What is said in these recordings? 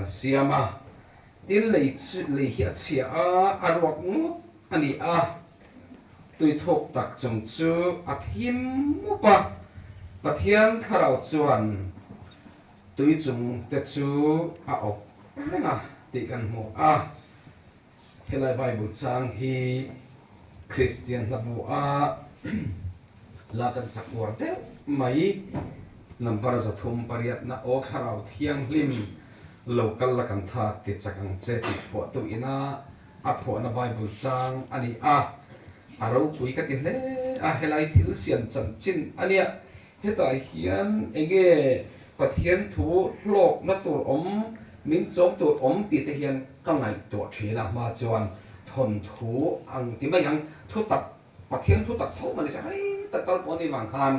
van a siam a, tin lei chu lei hi a chhia a, a ruak ngawt a ni a, tui thuk tak chung chu a thim mup a, Pathian thlarau chuan tui chung te chu a awp reng a tih kan hmu a. Helai Bible chang hi Kristian hlabu a la kan sak uar deuh mai. Number 308 na Aw Thlarau Thianghlim lo kal la kan tha ti chak ang che tih phuahtu ina a phuahna Bible chang a ni a. A ropui ka ti hle a, helai thil siam chanchin a nia. Hetah hian enge Pathian thu hlawkna tur awm, min chawm tur awm tih te hian ka ngaihtuah thin a, hma chuan thawnthu ang ti mai ang, thu tak, Pathian thu tak tho mah nise rei tak kal pawh a nih vang khan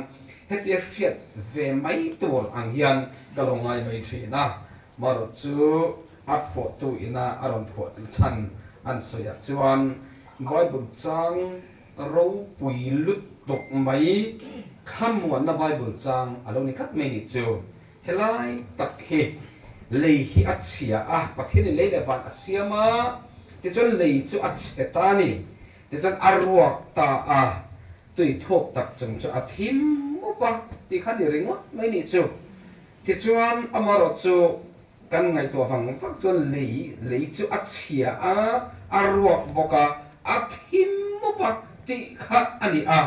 hetia hriat ve mai tur ang hian ka lo ngai mai thin a, marawh chu a phuahtu ina a rawn phuah chhan an sawiah chuan Bible chang Ropui lutuk mai thlamuanna Bible chang a lo ni tlat mai nih chu. Helai tak hi lei hi a chhia a, Pathianin lei leh van a siam a, tichuan lei chu a chhe ta a ni. Tichuan a ruak ta a, tui thuk tak chung chu a thim mup a tih kha ni ringawt mai nih chu. Tichuan amaherawh chu Kan ngaihtuah vang vang chuan lei lei chu a chhia a, a ruak bawk a, a thim mup a tih kha a ni a.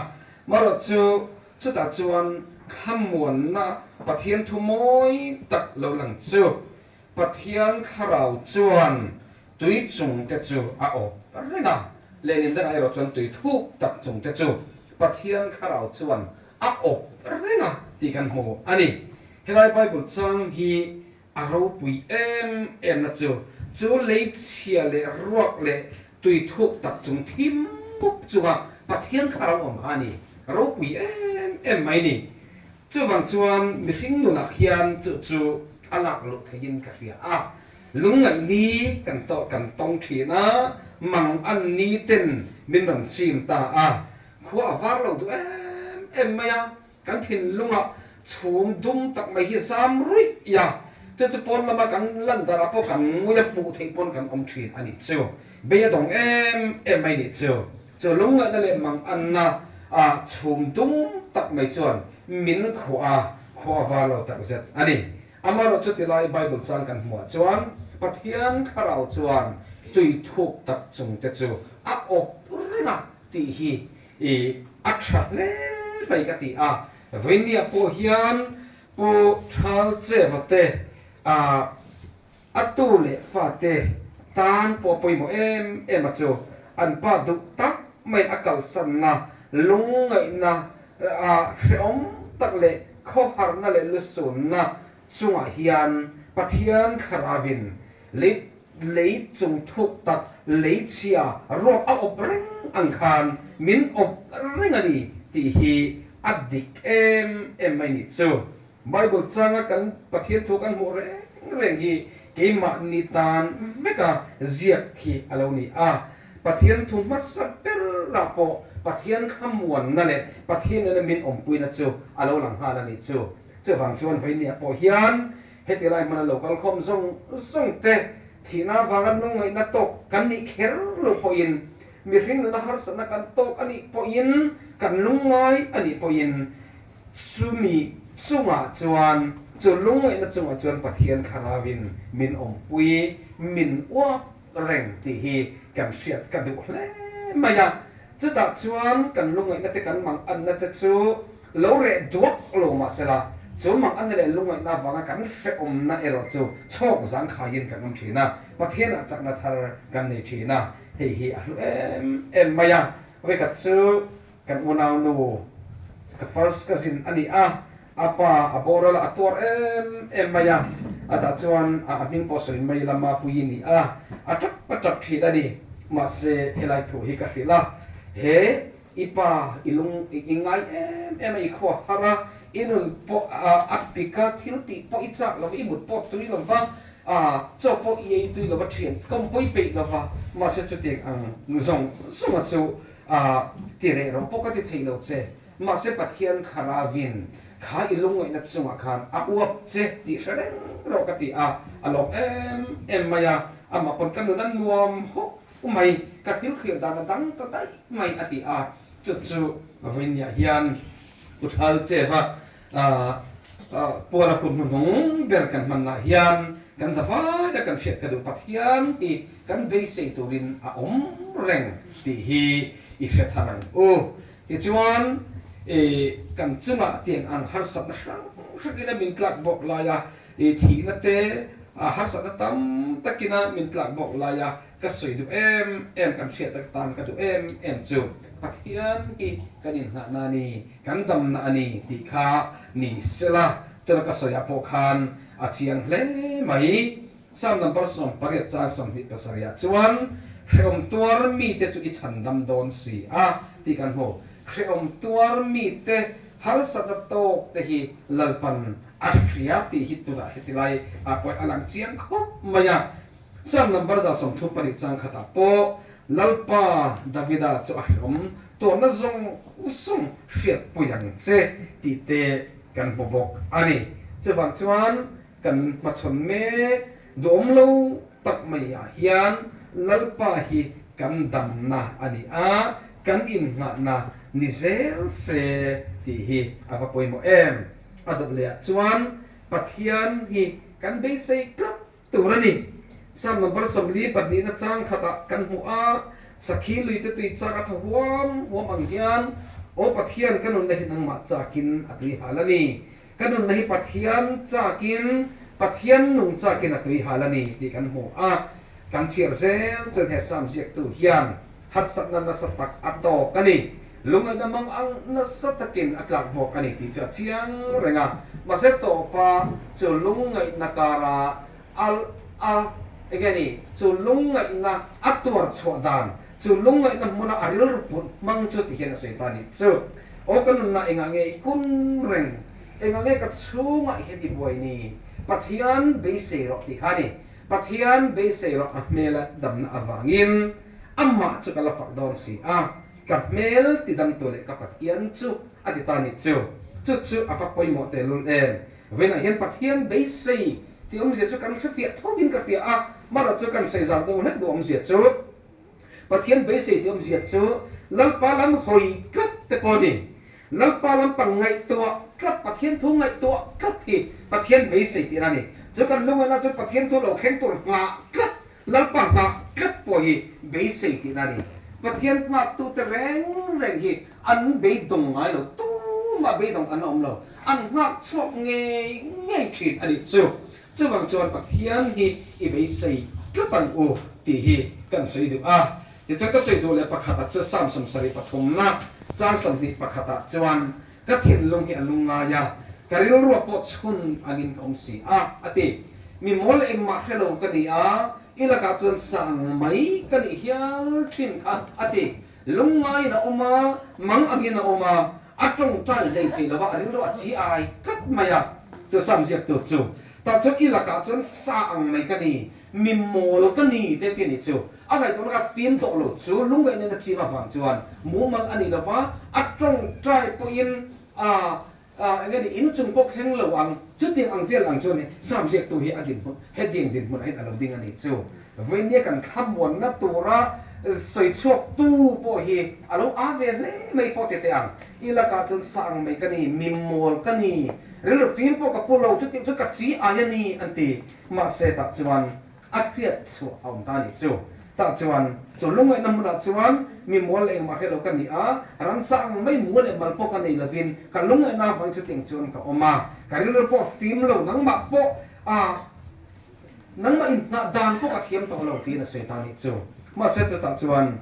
Marawh chu chutah chuan thlamuanna Pathian thu mawi tak lo lang chu Pathian thlarau chuan tui chung te chu a awp reng a, lehling dangah erawh chuan tui thuk tak chung te chu Pathian thlarau chuan a awp reng a tih kan hmu a ni. Helai Bible chang hi a ropui em em na chu, chu lei chhia leh ruak leh tui thuk tak chung thim mup chunga Pathian kha ro awm kha a ni, ropui em em mai ni. Chuvang chuan mihring nunah hian chu chu a lak luh theiin ka hria a, lungngaih ni kan tawh kan tawng thin a, mang an ni ten min rawn chim ta a, khua a var lo duh em em mai a. Kan thinlungah chhum dum tak mai hi zam ruih a, chu chu pawn lama kan lan darah pawh kan ngui a hmuh theih pawn kan awm thin a nih chu. Bei a dawng em em mai nih chu. Chu lungngaihna leh manganna a chhum dum tak mai chuan min khuah a, khuah a var lo tak zet a ni. Amaherawh chu tilai Bible chang kan hmuh ah chuan Pathian thlarau chuan tui thuk tak chung te chu a awp reng a tih hi I a tha hle mai ka ti a, Vawinia pawh hian Pu Thalcheva te a a tu leh fate tan pawh a pawimawh em em a chu an pa duh tak maiin a kalsanna lungngaihna a hrehawm tak leh khawharna leh lusunna chungah hian Pathian thlarauin lei Lei chung thuk tak lei chhia ruak a awp reng ang khan min awp reng a ni tih hi a dik em em mai nih chu. Bible changa kan Pathian thu kan hmuh reng reng hi keimahni tan veka ziak hi a lo ni a. Pathian thu hmasa berah pawh Pathian thlamuanna leh Pathian nena min awmpuina chu a lo lang nghal a nih chu. Chuvang chuan Veinia pawh hian Heti lai hmana lo kalkhawm zawng zawng te thihna avanga lungngaihna tawk kan nih kher lo pawhin, mihring nuna harsatna kan tawk a nih pawhin, kan lungngai a nih pawhin chumi chungah chuan, chu lungngaihna chungah chuan Pathian thlarauin min awmpui, min uap reng tih hi kan hriat ka duh hle mai a. Chutah chuan kan lungngaihna te kan manganna te chu lo reh duak lo mah sela, chu manganna leh lungngaihna avanga kan hrehawmna erawh chu chhawk zangkhaiin kan awm thin a, Pathianah chakna thar kan nei thin a, hei hi a hlu em em mai a. Vawikhat chu kan unaunu ka first cousin a ni a, a pa a boral a, a tuar em em mai a, a tah chuan a hming pawh sawi mai lama pui ni a, a tap a tap thin a ni. Mahse helai thu hi ka hrilh a, he i pa i lung i ngai em em a, i khua har a, i nun pawh a pik a, thil tih pawh i chak lo va, i mut pawh tui lo va, chaw pawh i ei tui lo va, thian kawm pawh i peih lo va, mahse chutiang ang zawng zawnga chu ti reh rawh pawh ka ti thei lo che. Mahse Pathian thlarauin Kha i lungngaihna chungah khan a uap che tih hre reng rawh ka ti a, a lawm em em mai a, amah pawn ka nun a nuam hawk mai, ka thil thlir dan a dang ta daih mai a ti a, chu chu vawinia hian u thal cheva puala hun hnuhnung ber kan hmanah hian kan za vaia kan hriat ka duh Pathian hi kan beisei turin a awm reng tih hi i hre thar ang u. Tichuan, i kan chungah tiang ang harsatna hrang hrangin a min tlak bawk lai a, i thihna te harsatna tam takin a min tlak bawk lai a, ka sawi duh em em, kan hriat atan ka duh em em chu Pathian hi kan inhnahna a ni, kan damna a ni tih kha ni sela, tuna ka sawiah pawh khan a chiang hle mai. Psalm number 80 chang 27 ah chuan, Hrehawm tuar mite chu i chhandam dawn si a, tih kan hmu. Hrehawm tuar mite harsatna tawk te hi Lalpan a hria tih hi tunah heti lai ah pawh a lang chiang khawp mai a. Psalm number 134 chang khatah pawh Lalpa Davida chu a hrehawm tuarna zawng zawng hriatpui ang che tih te kan hmu bawk a ni. Chuvang chuan Kan hmachhawn mek duhawm lo tak maiah hian Lalpa hi kan damna a ni a, kan innghahna ni zel se tih hi a va pawimawh em. A dawt lehah chuan Pathian hi kan beisei tlat tur a ni. Psalm number 42 na chang khatah kan hmuh a, Sakhi luite tui chak a thaw huam huam ang hian, Aw Pathian ka nunna hi nangmah chakin a tui hal a ni. Ka nunna hi Pathian chakin, Pathian nung chakin a tui hal a ni tih kan hmu a. Kan chhiar zel chuan he Psalm ziaktu hian harsatna nasa tak a tawk a ni. Lungaihna mang ang nasa takin a tlak hmawk a ni tih chu a chiang reng a. Mahse tawpa chu lungngaihna kara a a enge ni chu lungngaihna a tuar chhuah dan, chu lungngaihna hmuna a rilru put hmang chu ti hian a sawi ta a nih chu. Aw ka nunna engah nge i kun reng? Engah nge ka chhungah hian i buai ni? Pathian beisei rawh tih kha a ni. Pathian beisei rawh a hmela damna avangin amah chu ka la fak dawn si a, ka hmel tidamtu leh ka Pathian chu a ti ta a nih chu. Chu chu a va pawimawh tehlul em? Vawiinah hian Pathian beisei tih awmzia chu kan hrefiah thovin ka hria a, marawh chu kan sawi zau deuh hlek duh awmzia chu Pathian beisei tih awmzia chu Lalpa lam hawi tlat te pawh a ni. Lalpa lampang ngaihtuah tlat, Pathian thu ngaihtuah tlat hi Pathian beisei tihna a ni. Chu kan lungaihna chu Pathian thu lo thleng tur nghah tlat, Lalpa nghah tlat pawh hi beisei tihna a ni. Pathian nghaktute reng reng hi an beidawng ngai lo, tumah beidawng an awm lo, an nghak chhuak ngei ngei thin a nih chu. Chuvang chuan Pathian hi i beisei tlat ang u tih hi kan sawi duh a. Tichuan ka sawi duh leh pakhatah chu Psalm 73 na chang 21 ah chuan ka thinlung hi a lungngai a, ka rilruah pawh chhun angin ka awm si a, a ti. Mi mawl engmah hre lo ka ni a, i lakah chuan sang mai ka nih hial thin kha, a ti. Lungngaiin a awm a, mang angin a awm a, a tawngtai hlei thei lo va, a rilru a chi ai tlat mai a. Chu Sam ziaktu chu, Tah chuan i lakah chuan sa ang mai ka ni, mi mawl ka ni te ti a nih chu. A ngaihtuahna kha fim tawh lo chu lungngaihna na chim avang chuan mumal a ni lo va, a tawngtai pawhin a eng nge ni inchung pawh thleng lo ang. Chutiang ang vel ang chuan Sam ziaktu hi a dinhmun, hetiang dinhmunah hian a lo ding a nih chu. Vawinia kan thlamuanna tura sawi chhuaktu pawh hi a lo aa ve hle mai pawh ti teh ang. I lakah chuan sa ang mai ka ni, mi mawl ka ni, rilru fim pawh ka pu lo, chutiang chu ka chi ai a ni an ti. Mahse tah chuan a hriat chhuah a awm ta a nih chu. Tah chuan chu lungngaihna hmunah chuan mi mawl leh engmah hre lo ka ni a, ransa ang mai mual leh mal pawh ka nei lovin ka lungngaihna avangin chutiang chuan ka awm a, ka rilru pawh fim lo, nangmah pawh a Nangmah inhnah dan pawh ka thiam tawh lo tiin a sawi ta nih chu. Mahse chutah chuan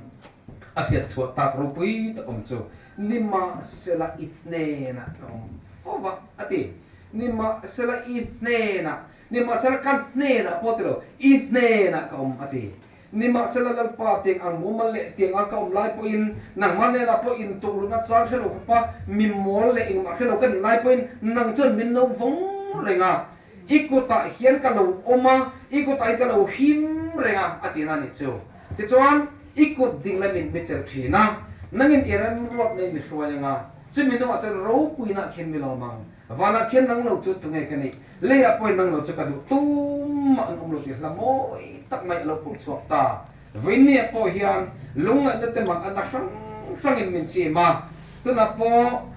a hriat chhuah tak ropui tak awm chu Nimahsela i hnenah ka awm fo va a ti. Nimahsela i hnenah, nimahsela ka hnenah pawh ti lo, i hnenah ka awm a ti. Nimahsela Lalpa tiang ang mumal leh tiang a ka awm lai pawhin nangmah hnenah pawh intukluhna chang hre lo khawpa mi mawl leh engmah hre lo ka nih lai pawhin nang chuan min lo vawng reng a. I kutah hian ka lo awm a, i kutah hi ka lo him reng a, a ti na nih chu. Tichuan, i kut ding lamin mi chelh thin a, nangin i remruat nei mi hruai ang a. Chumi hnuah chuan ropuinah khian mi lawm ang. Vanah khian nang lo chu tunge ka nih? Leiah pawhin nang lo chu ka duh tumah an awm lo tih hla mawi tak mai a lo pur chhuak ta. Vawinia pawh hian lungngaihna te mang a na hrang hrangin min chim a, tunah pawh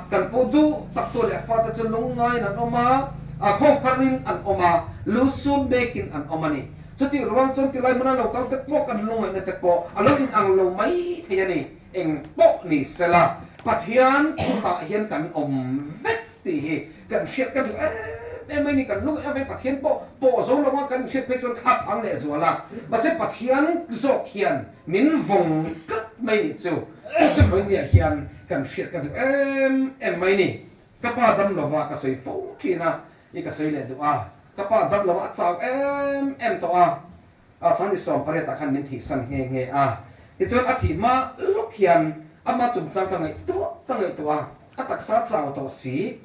kan pu duh tak tu leh fate chu lungngaiin an awm a, khawngpharin an awm a, lu sun bekin an awm a ni. Chutih rual chuan tilai hmuna lo kal te pawh kan lungngaihna te pawh a lo inang lo mai thei a ni. Eng pawh ni sela Pathian kutah hian kan awm vek tih hi kan hriat ka duh em em mai ni. Kan lung em em Pathian pawh pawh zo lo a kan hriat phei chuan thlap ang leh zual a. Mahse Pathian zawk hian min vawng tlat mai nih chu. Chu chu vawinia hian kan hriat ka duh em em mai ni. Ka pa dam lova ka sawi fo thin a, i ka sawi leh duh a. Ka pa dam lova a chau em em tawh a. A Sunday 18 ah khan min thihsan nghe nghe a, tichuan a thih hma lawk hian ama chungchang ka ngaihtuah ka ngaihtuah a, a taksa a chau tawh si,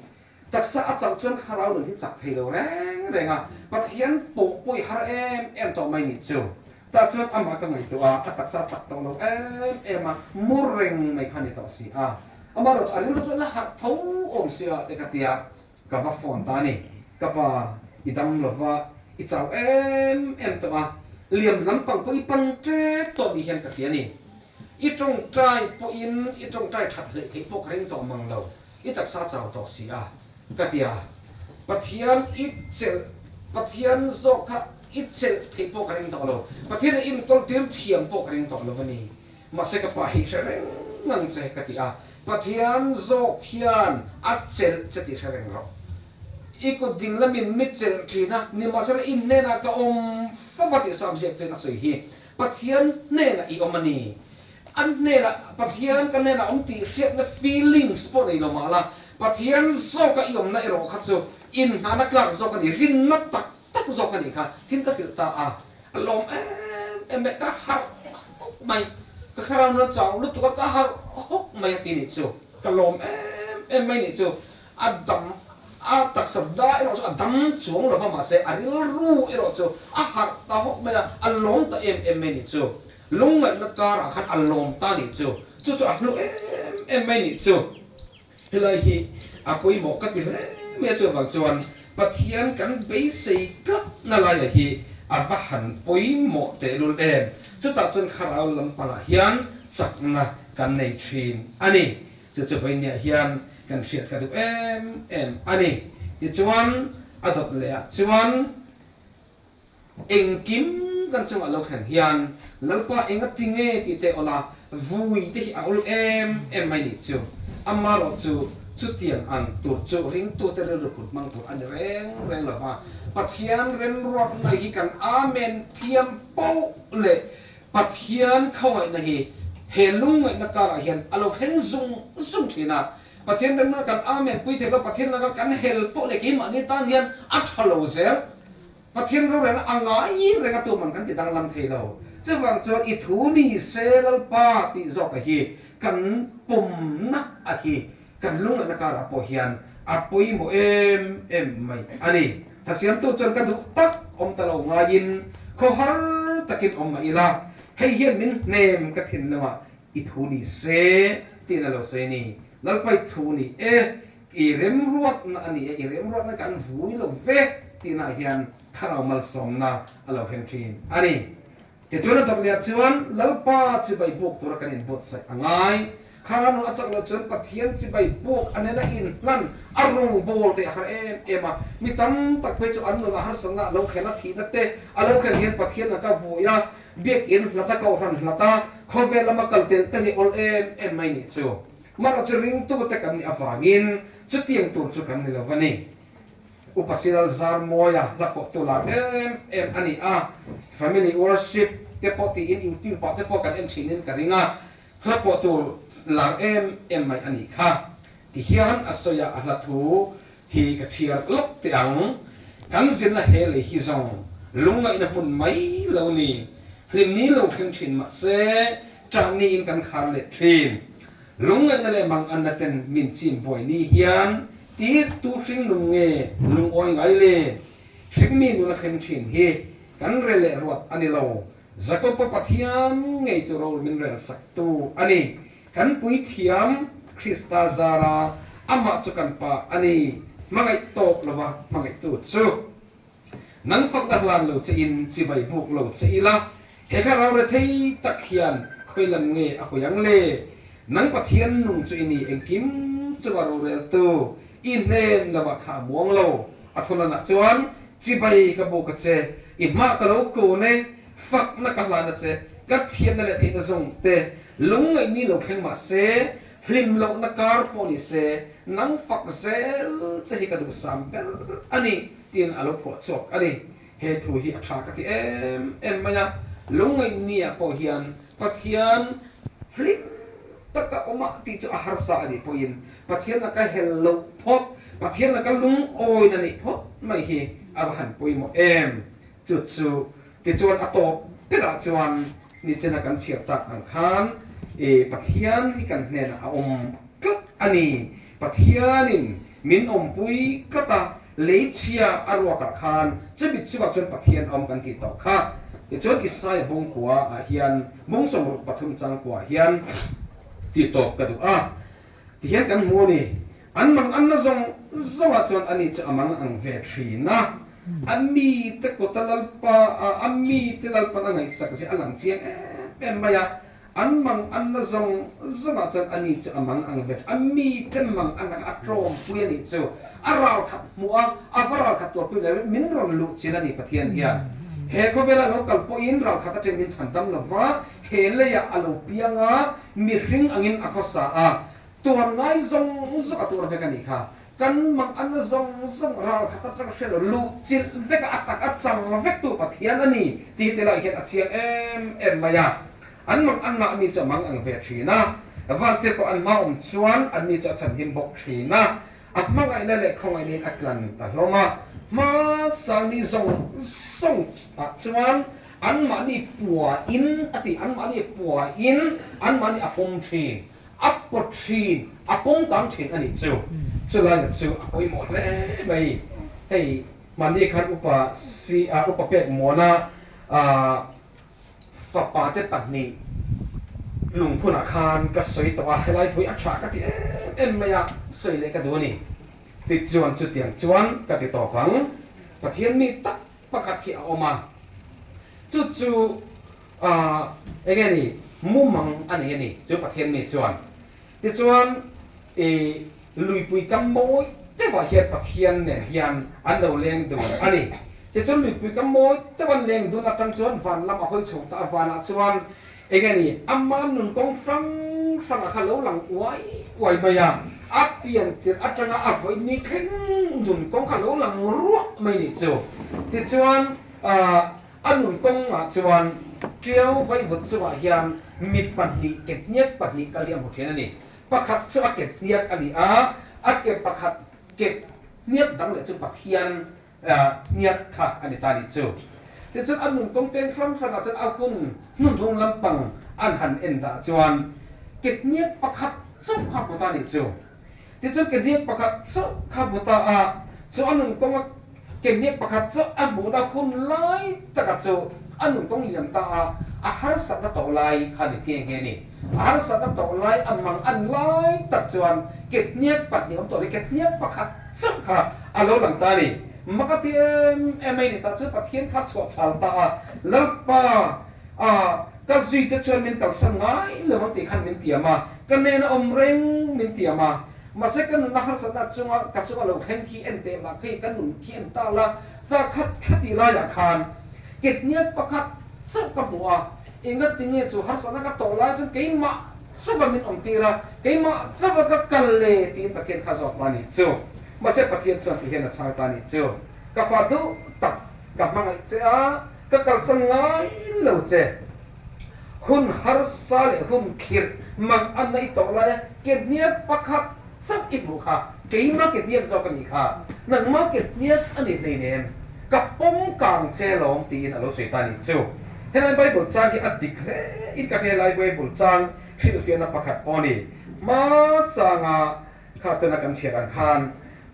taksa a chauh chuan thlarau nun hi chak thei lo reng reng a, Pathian pawh pawi har em em tawh mai nih chu. Tah chuan amah ka ngaihtuah a, a taksa a chak tawh lo em em a, mur reng mai kha ni tawh si a, amaherawhchu a rilru chu a la harh tho awm sia te ka tia. Ka va phone ta a ni. Ka pa i dam lova i chau em em tawh a, liam lampang pawh i pan tep tawh ni hian ka hria a ni. I tawngtai pawhin i tawngtai that hleih theih pawh ka ring tawh mang lo, i taksa chau tawh si a, ka ti a. Pathian i chelh, Pathian zawk kha i chelh theih pawh ka ring tawh lo, Pathian i inkawl tir thiam pawh ka ring tawh lo a ni. Mahse ka pa hi hre reng ang che ka ti a, Pathian zawk hian a chelh che tih hre reng rawh. I kut ding lamin mi chelh thin a, nimahsela i hnenah ka awm fo va tih sam ziak chuan a sawi hi. Pathian hnenah i awm a ni. A hnenah, Pathian ka hnenah awm tih hriatna feelings pawh nei lo mahla, Pathian zawka i awmna erawh kha chu inhnahna tlak zawk a ni, rinna tak tak zawk a nih kha tin ka hrilh ta a, a lawm em em mai, ka harh hawk mai, ka thlarau nuna chau lutuk a, ka harh hawk mai a ti nih chu, ka lawm em em mai nih chu, a dam a taksa da erawh chu a dam chuang lova mahse a rilru erawh chu a harh ta hawk mai a, a lawm ta em em mai nih chu, lungngaihna karah khan a lawm ta nih chu, chu chu a hlu em em mai nih chu. Helai hi a pawimawh ka ti hle mai a, chuvang chuan Pathian kan beisei tlat na laia hi a va han pawimawh tehlul em. Chutah chuan thlarau lampangah hian chakna kan nei thin a ni. Chu chu vawinia hian kan hriat ka duh em em a ni. Tichuan a dawt lehah chuan. Engkim kan chungah lo thlen hian Lalpa enga ti nge tih te awla vui te hi a ul em em mai nih chu. Amarawh chu chutiang ang tur chu ringtute rilru put hmang tur a ni reng reng lo va. Pathian remruatna hi kan Amen thiam poh leh Pathian khawngaihna hi he lungngaihna karah hian a lo thleng zung zung thin a. Pathian remruatna kan Amen pui thei lo, Pathian laka kan hel poh leh keimahni tan hian a tha lo zel. Pathian rorelna a ngai reng a tuman kan ti danglam thei lo. Chuvang chuan i thu ni se Lalpa tih zawk a hi kan pawmna a hi kan lungngaihna karah pawh hian a pawimawh em em mai a ni. Hla siamtu chuan ka duh tak awm ta lo ngaiin khawhar takin awm mah ila hei hian min hnem ka thinlungah i thu ni se tiin a lo sawi a ni. Lalpa i thu ni e. I remruatna a ni e, i remruatna kan vui lo ve tihnaah hian thlarau malsawmna a lo thleng thin a ni. Tichuan a dawt leh chuan Lalpa chibai buk tura kan inbuatsaih a ngai. Thlarau nun a chak loh chuan Pathian chibai buk a nena inhlan a rawngbâwl te a har em em a. Mi tam tak phei chu an nunah harsatna a lo thlen a, thihna te a lo thlen hian Pathian a ka vui a, biakinn hlat a, kohhran hlat a, khawvel lama kal telh te hi awl em em mai nih chu. Marawh chu ringtute kan nih avangin chutiang tur chu kan ni lo va ni. Upa Silal Zarmawia hla pawhtu lar em em a ni a, Family Worship te pawh tiin YouTube ah te pawh kan en thinin ka ring a, hla pawhtu lar em em mai a nih kha. Tihian a sawi a, a hla thu hi ka chhiar lawk teh ang. Kan zirna he lei hi zawng lungngaihna hmun mai lo ni, hlimni lo thleng thin mahse ṭah niin kan khar leh thin. Lungngaihna leh manganna ten min chin buai ni hian tirtu hringnun nge lungawi ngai le? Hringmi nun a thleng thin hi kan re leh ruat a ni lo. Jakob-a Pathian ngei chu rol min rel saktu a ni. Kan puithiam. Krista zara amah chu kan Pa a ni, hmangaih tawk lova hmangaihtu chu. Nang fakna hlan lo che in chibai buk lo che ila, he thlarau rethei tak hian khawi lam nge a hawi ang le? Nang Pathian nung chu i ni, engkim chunga roreltu i hnen lovah thla a muang lo. A thulanah chuan chibai ka buk a che, i hmah ka lo kun e, fakna ka hlan a che, ka thiamna leh theihna zawng te lungngaih ni lo thleng mah se, Hlim lohna kar pawh ni se, nang fak zel che hi ka duhsam ber a ni, tiin a lo phuah chhuak a ni. He thu hi a tha ka ti em em mai a, lungngaihniah pawh hian Pathian hlim taka awm a tih chu a harsa a nih pawhin Pathian laka hel loh phawt, Pathian laka lungawina neih phawt mai hi a va han pawimawh em. Chu chu Tichuan a tawp berah chuan nichena kan chhiar tak ang khan i Pathian hi kan hnenah a awm tlat a ni. Pathianin min awmpui tlat a, leichhia a ruakah khan chumi chungah chuan Pathian a awm kan tih tawh kha. Tichuan Isaia bawngkua ah hian bawng 63 changkua ah hian tih tawp ka duh a. Tihian kan hmu a ni. An mang anna zawng zawngah chuan ani chu a mang ang ve thin a. A mite kuta Lalpa, a mite Lalpan a ngaihsak zia a lang chiang em em mai a. An mang anna zawng zawngah chuan ani chu a mang ang ve thin. A mite mang anna kha a tlawmpui a nih chu. A ral khat hmuh a, a va ral khat tuarpui lo in min rawn luh chin a ni Pathian hian. He khawvela lo kal pawhin ral khat atangin min chhan dam lo va, he leiah a lo piang a, mihring angin a khawsa a. Tuar ngai zawng zawng a tuar vek a nih kha. Kan mang anna zawng zawng ral khat atanga hre lo luh chilh vek a, a tak a chang vek tu Pathian a ni tih hi tilai hian a chiang em em mai a. An mang anna a ni chu a mang ang ve thin a, vantir pawh an hma awm chuan an ni chu a chhanhim bawk thin a. A hmangaihna leh khawngaihna in a tlan ta hlawm a. Hmasani zawng zawng ah chuan anmahni puain a ti, anmahni puain anmahni a pawm thin. A pawt thin, a pawngkang thin a nih chu. Chulai lam chu a pawimawh hle mai. Hei mahni khan upa si a upa pek muana fapa te pahnih lungphunah khan ka sawi tawh a, helai thu hi a tha ka ti em em mai a, sawi leh ka duh a ni. Tichuan chutiang chuan ka ti tawp ang. Pathian mi tak pakhat hi a awm a, chu chu Ahh enge ni mumang a nei a ni chu Pathian mi chuan. Tichuan i luipui kam mawi deuhah hian Pathian nen hian an lo leng dun a ni. Tichuan luipui kam mawi deuh an leng dun atang chuan van lam a hawi chho ta a, vanah chuan enge ni ama nun kawng hrang hrangah kha lo lang uai uai mai a, a pian tirh atanga a vawi ni thleng nun kawng kha lo lang ruah mai ni chu. Tichuan ahh A nun kawngah chuan Ṭiau vaivut chungah hian mi pahnih ketniak pahnih kal hi a hmu ṭhin a ni. Pakhat chu a ketniak a ni a, a ke pakhat ketniak dang leh chu Pathian hniak kha a ni ta a nih chu. Tichuan a nun kawng peng hrang hrangah chuan a hun hnunhnung lampang an han en dah chuan ketniak pakhat chauh kha a hmu ta a nih chu. Tichuan ketniak pakhat chauh kha a hmu ta a, chu a nun kawnga Kehniak pakhat chu a hmuhna hun lai taka chu a nun kawng liam ta a, a harsatna tawh lai kha ni nghe nghe ni. A harsatna tawh lai a mang an lai tak chuan kehniak pahnih awm tawh ni, kehniak pakhat chauh kha a lo lang ta a ni. Mak a ti em em mai ni ta chu Pathian kha chhuah chhal ta a, Lalpa a ka zui che chuan min kalsan ngai lo ang tih khan min tiam a, ka nena awm reng min tiam a, Mahse ka nunna harsatna chunga ka chunga lo thleng khi en teh mah khi ka nun khi en ta la, ta khat khati laiah khan ketniak pakhat chauh ka hmu a, engatinge chu harsatna ka tawh lai chuan keimah chauha min awm tir a, keimah chauha ka kal le tiin Pathian kha zawk ta a nih chu. Mahse Pathian chuan ti hian a chhang ta a nih chu, Ka fa duh tak ka hmangaih che a, ka kalsan ngai lo che. Hun harsa leh hun khirh mang a nei tawh lai a, ke hniak pakhat chauh i hmuh kha, keima ke hniak zawk a nih kha, nangma ke hniak a ni hleinem, ka pawm kang che lawm tiin a lo sawi ta a nih chu. Helai Bible chang hi a dik hle in ka helai Bible chang hrilhfiahna pakhat pawh a ni. Hmasanga Kha tuna kan chhiar ang khan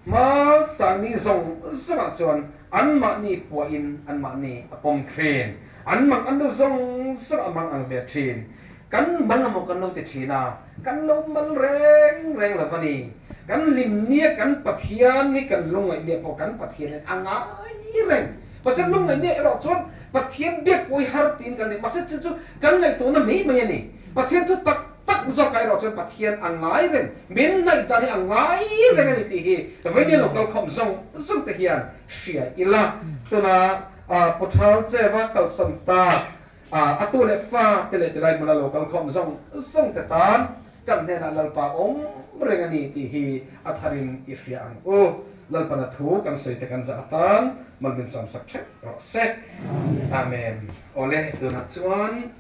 hmasangni zawng zawngah chuan anmahni puahin anmahni a pawm thin. An mang anna zawng zawng a mang ang ve thin. Kan mal emaw kan lo ti thin a, kan lo mal reng reng lo a ni. Kan hlim nia kan Pathian hi kan lungngaih nia pawh kan Pathianin a ngai reng. Mahse lungngaih nia erawh chuan Pathian biak pawh hi har tiin kan ni. Mahse chu chu kan ngaihtuahna mai mai a ni. Pathian thu tak tak zawkah erawh chuan Pathian a ngai reng, min ngaihdan hi a ngai reng a ni tih hi Vainia lo kalkhawm zawng zawng te hian hria ila. Tuna Puthal Cheva kalsan ta A tu leh fa te leh tilai hmuna lo kal khawm zawng zawng te tan kan hnenah Lalpa awm reng a ni tih hi a tharin i hria ang u. Lalpana thu kan sawi te kan zah atan mal min samsak theuh rawh se. Amen. Awle, tunah chuan.